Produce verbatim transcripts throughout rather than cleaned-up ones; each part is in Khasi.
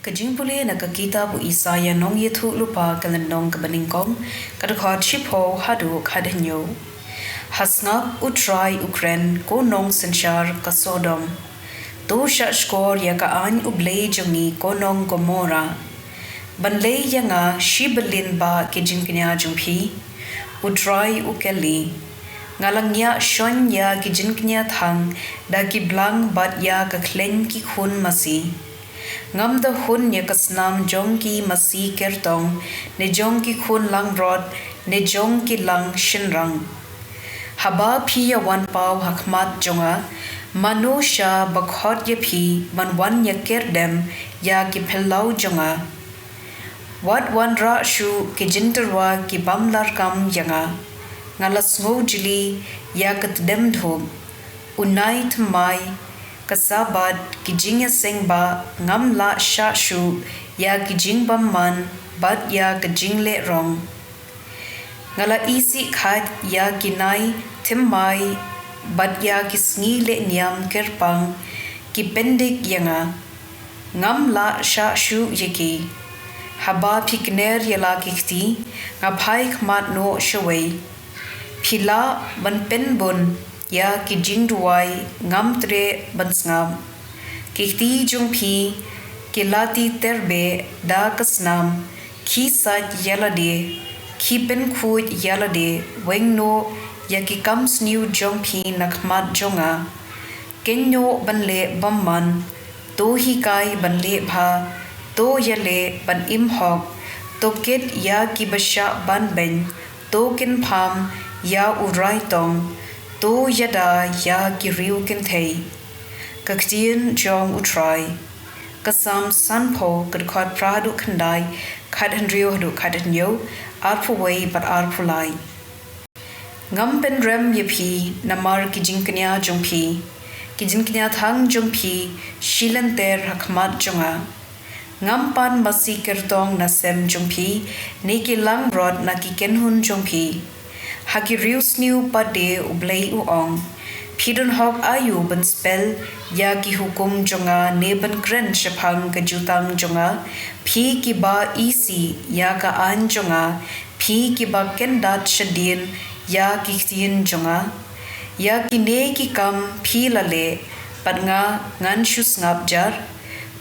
Ka jingpule na ka kitab u Isaïah nongïathuhlypa, ka lynnong kaba nyngkong, ka dkhot shiphew haduh khathynñiew. Ha sngap U Trai u kren, ko nongsynshar ka Sodom. To shahshkor ïa ka aiñ U Blei jong ngi, ko nong Gomorrah. Ban leh ïa nga shi bylliñ bah ki jingkñia jong phi, U Trai u kylli. Nga la ngiah shon ïa ki jingkñia thang da ki blang bad ïa ka khleiñ ki khun masi. Ngam da hun ïa ka snam jong ki masi kyrtong, ne jong ki khun langbrot, ne jong ki lang shynrang. Haba phi ïa wan paw ha khmat jong nga, mano sha ba khot ïa phi ban wan ïa kyrdem ïa ki phyllaw jong nga? Wat wanrah shuh ki jingtyrwa ki bym lah kam ïa nga. Nga la sngewjli ïa ka tdem dhup. U nai thymmai, ka Sabbath, ki jingïaseng bah, ngam lah shah shuh ïa ki jingbymman bad ïa ka jingleh rong. Nga la isih khait ïa ki nai thymmai bad ïa ki sngi leh niam kyrpang, ki pyndik ïa nga. Ngam lah shah shuh ïa ki. Haba phi kner ïa la ki kti, nga phai khmat noh shawei. Phi lah ban pynbun ïa ki jingduwai, ngam treh ban sngap. Ki kti jong phi ki la tih tyrbeh da ka snam, khie sait ïa lade, khie pynkhuid ïa lade, weng noh ïa ki kam sniew jong phi na khmat jong nga. Kynnoh ban leh bymman, to hikai ban leh bha, to ïaleh ban im hok, to kit ïa kiba shah ban beiñ, to kynpham ïa u raitong, to ïada ïa ki riew kynthei. Ka ktien jong U Trai. Ka Salm sanphew, ka dkhot phra haduh khyndai, khathynriew haduh khathynñiew, arphew wei bad arphew lai. Ngam pynrem ïa phi namar ki jingkñia jong phi, ki jingkñia thang jong phi shi lynter ha khmat jong nga. Ngam pan masi kyrtong na sem jong phi, ne ki langbrot na ki kynhun jong phi. Ha ki riew sniew pat de, U Blei u ong. Phi don hok aïu ban spell ïa ki hukum jong nga, ne ban kren shaphang ka jutang jong nga? Phi kiba isih ïa ka aiñ jong nga, phi kiba kyndat shadien ïa ki ktien jong nga. Ïa kine ki kam phi la leh, bad nga ngan shu sngap jar?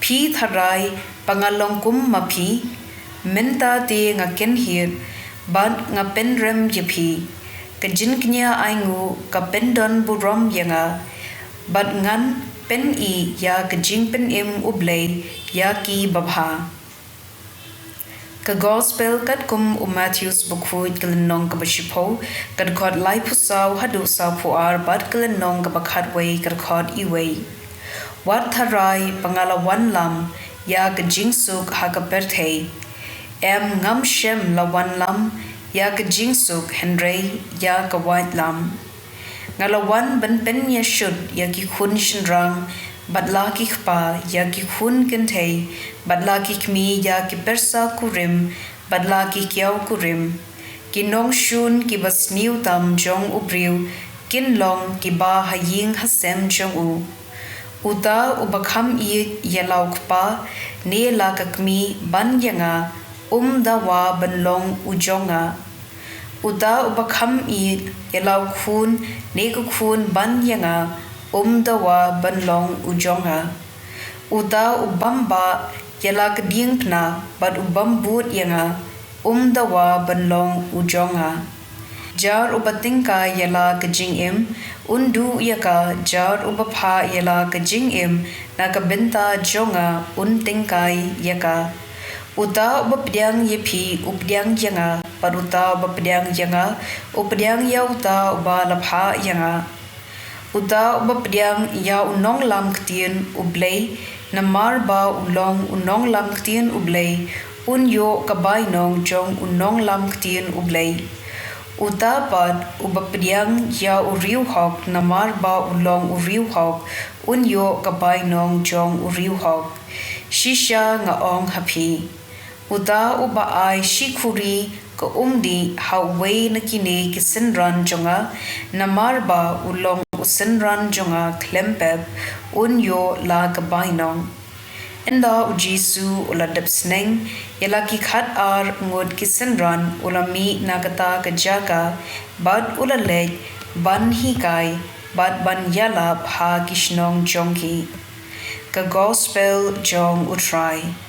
Phi tharai ba nga long kum ma phi? Mynta te nga kynhied bad nga pynrem ïa phi. Ka jingkñia ainguh ka pyndon burom ïa nga, bad ngan pyni ïa ka jingpynim U Blei ïa ki babha. Ka Gospel katkum u Mathaios bakhuid, ka lynnong kaba shiphew, ka dkhot laiphew saw haduh sawphew ar, bad ka lynnong kaba khatwei, ka dkhot iwei. Wat tharai ba nga la wanlam ïa ka jingsuk ha ka pyrthei. Em, ngam shym la wanlam ïa ka jingsuk, hynrei ïa ka waitlam. Nga la wan ban pynïashut ïa ki khun shynrang bad la ki kpa, ïa ki khun kynthei bad la ki kmie, ïa ki pyrsa kurim bad la ki kiaw kurim. Ki nongshun kiba sniew tam jong u briew kin long kiba ha ïing ha sem jong u. Uta uba kham ïeit ïa la u kpa ne la ka kmie ban ïa nga, um dawa ban long u jong nga. Uta uba kham ïeit ïa la u khun ne ka khun ban ïa nga, um dawa ban long u jong nga. Uta u bym bah ïa la ka diengphna bad u bym bud ïa nga, um dawa ban long u jong nga. Jar uba tyngkai ïa la ka jingim, un duh ïa ka; jar uba phah ïa la ka jingim na ka bynta jong nga, un tyngkai ïa ka. Uta uba pdiang ïa phi, u pdiang ïa nga, bad uta uba pdiang ïa nga, u pdiang ïa uta uba la phah ïa nga. Uta uba pdiang ïa u nonglam ktien U Blei, namar ba u long u nonglam ktien U Blei, un ïoh ka bainong jong u nonglam ktien U Blei. Uta pat uba pdiang ïa u riewhok, namar ba u long u riewhok, un ïoh ka bainong jong u riewhok. Shisha nga ong ha phi, uta uba ai shi khuri ka umdih ha uwei na kine ki synran jong nga, namar ba u long u synran jong nga khlem pep, un ïoh la ka bainong. Ynda u Jisu u la dep sneng ia la ki khat-ar ngut ki synran, u la mih na kata ka jaka bad u la leit ban hikai bad ban ialap ha ki shnong jong ki. Ka Gospel jong U Trai.